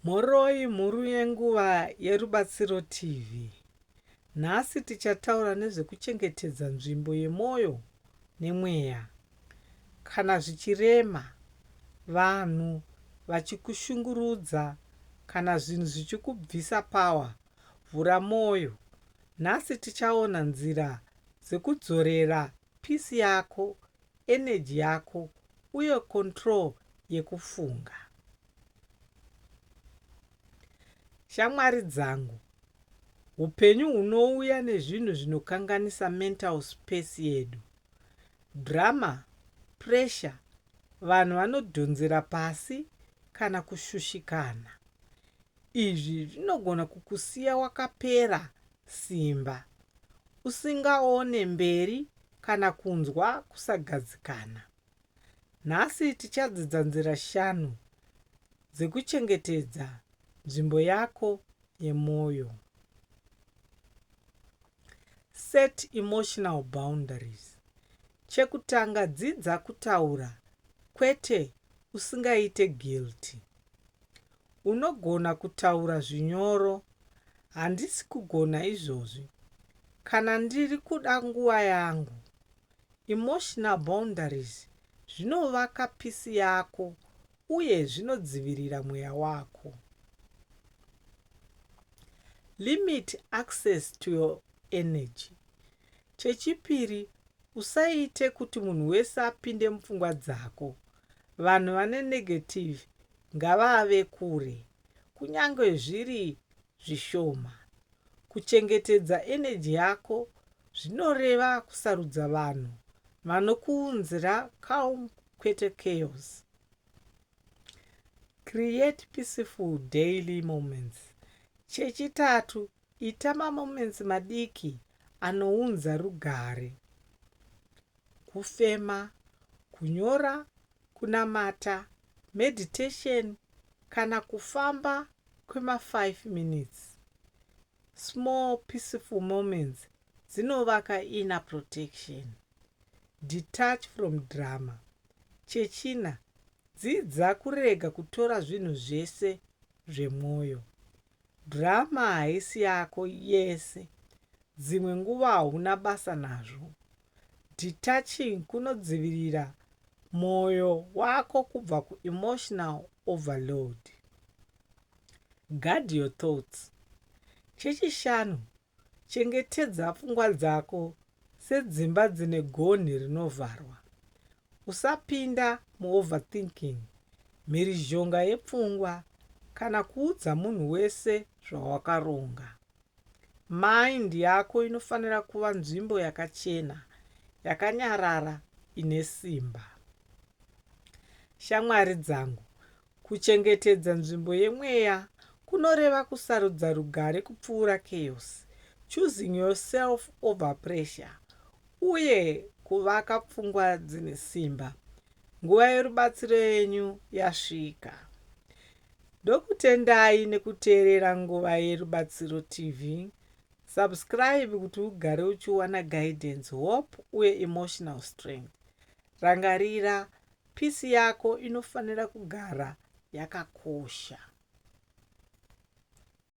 Mhoroi mhuru yenguva yeRubatsiro TV. Nhasi tichataura nezvekuchengetedza nzvimbo yemwoyo nemweya. Kana zvichirema, vanhu vachikushungurudza kana zvinhu zvichikubvisa power, vhura mwoyo. Nhasi tichaona nzira dzekudzorera peace yako, energy yako uye control yekufunga. Shamwari dzangu, hupenyu hunouya nezvinhu zvinokanganisa mental space yedu. Drama, pressure, vanhu vanodhonzera pasi kana kushushikana. Izvi zvinogona kukusiya wakapera simba, usingaone mberi kana kunzwa kusagadzikana. Nhasi tichadzidza nzira shanu dzekuchengetedza nzvimbo yako yemwoyo. Set emotional boundaries. Chekutanga dzidza kutaura kwete usingaite guilty. Unogona kutaura zvinyoro, handisi kugona izvozvi. Kana ndiri kuda nguva yangu. Emotional boundaries zvinovaka peace yako uye zvinodzivirira mweya wako. Limit access to your energy. Chechipiri, usaite kuti munhu wese apinde mupfungwa dzako. Vanhu vane negative ngavave kure, kunyange zviri zvishoma. Kuchengetedza energy yako zvinoreva kusarudza vanhu vanokuunzira calm kwete chaos. Create peaceful daily moments. Chechitatu, ita mamoments madiki anounza rugare. Kufema, kunyora, kunamata, meditation kana kufamba kwema5 minutes. Small peaceful moments dzinovaka inner protection. Detach from drama. Chechina, dzidza kurega kutora zvinhu zvese zvemwoyo. Drama haisi yako yese. Dzimwe nguva hauna basa nazvo. Detaching kunodzivirira mwoyo wako kubva kuemotional overload. Guard your thoughts. Chechishanu, chengetedza pfungwa dzako sedzimba dzine gonhi rinovharwa. Usapinda muoverthinking, mhirizhonga yepfungwa kana kuudza munhu wese zvawakaronga. Mind yako inofanira kuva nzvimbo yakachena, yakanyarara, ine simba. Shamwari dzangu, kuchengetedza nzvimbo yemweya kunoreva kusarudza rugare kupfuura chaos, choosing yourself over pressure, uye kuvaka pfungwa dzine simba. Nguva yerubatsiro yenyu yasvika. Ndokutendai nekuteerera nguva yeRubatsiro TV. Subscribe kuti ugare uchiwana guidance, hope uye emotional strength. Rangarira, peace yako inofanira kugara yakakosha.